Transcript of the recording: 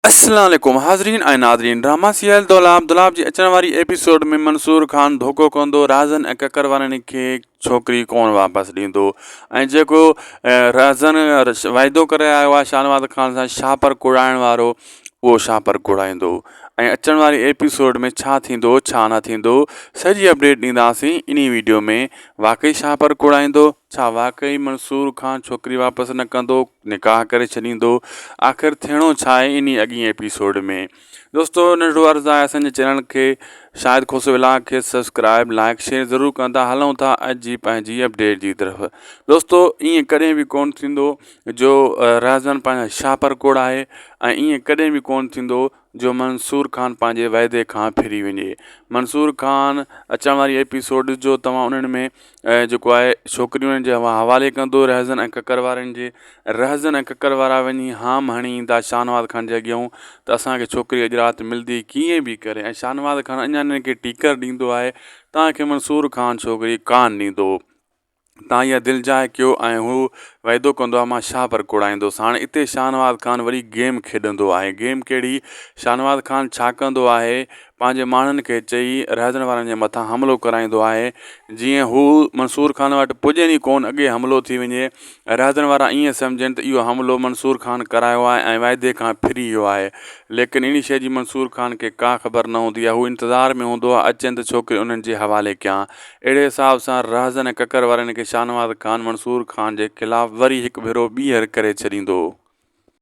السلام عليڪم حاضرين ۽ ناظرين ڊراما سيريل دولاب دولاب جي اچڻ واري ايپيسوڊ ۾ منصور خان ڌوڪو ڪندو رازن ۽ ڪڪر وارن کي ڇوڪري ڪون واپس ڏيندو ۽ جيڪو رازن واعدو ڪري آيو آهي شاهنواز خان سان شاپر ڪوڙائڻ وارو اهو شاپر ڪوڙائيندو ۽ اچڻ واري ايپيسوڊ ۾ ڇا ٿيندو ڇا نه ٿيندو سڄي اپڊيٽ ڏينداسين انهي ويڊيو ۾ واقعي شاپر ڪوڙائيندو ڇا واقعي منصور خان ڇوڪري واپس نه ڪندو نڪاح ڪري ڇڏيندو آخر ٿيڻو ڇا آهي انهي اڳئين ايپيسوڊ ۾ دوستو ننڍڙو عرض آهي اسان جي چينل کي شاهد کوسو ولاگ کي سبسڪرائب لائڪ شيئر ضرور ڪندا هلون ٿا اڄ جي پنهنجي اپڊيٽ جي طرف دوستو ائين ڪڏهن به ڪون ٿيندو جو رهزن پنهنجا شاپر ڪوڙائي ۽ ائين ڪڏهن به ڪون ٿيندو جو منصور خان پنهنجي وعدي کان ڦري وڃي. منصور خان اچڻ واري ايپيسوڊ ڏسجو توهان انهن ۾ جيڪو آهي ڇوڪريون انهن جي حوالي ڪندو رهزن ۽ ڪڪر وارن جي رهزن ۽ ڪڪر وارا وڃي هام هڻي ايندا شاهنواز خان جي اڳيئون ته اسان کي ڇوڪري اڄ رات ملدي ڪيئن به ڪري ۽ شاهنواز خان اڃا انهن کي ٽيڪر ڏيندو آهي توهان کي منصور خان ڇوڪري ڪانه ڏيندو. تان اها دلجاء ڪيو ۽ هو وعدو ڪندو آهي مان شاهه پر ڪوڙائيندوس هاڻي اتي شاهنواز خان وري گيم کيڏندو آهي گيم ڪهڙي شاهنواز خان ڇا ڪندو آهي پنهنجي ماڻهن کي چئي رهزن وارن جي مٿان حملو ڪرائيندو آهي جيئن هو منصور خان وٽ پڄن ئي ڪون اڳي حملو ٿي وڃي رهزن وارا ائين سمجهن ته اهو حملو منصور خان ڪرايو آهي ۽ وعدي کان ڦري ويو آهي ليڪن انهي شيء جي منصور خان کي ڪا خبر نه هوندي آهي هو انتظار ۾ هوندو آهي اچن ته ڇوڪري انهن جي حوالي ڪيان اهڙي حساب سان رهزن ۽ ڪڪر وارن کي شاهنواز خان منصور خان جي خلاف وري هڪ ڀيرو ٻيهر ڪري ڇڏيندو.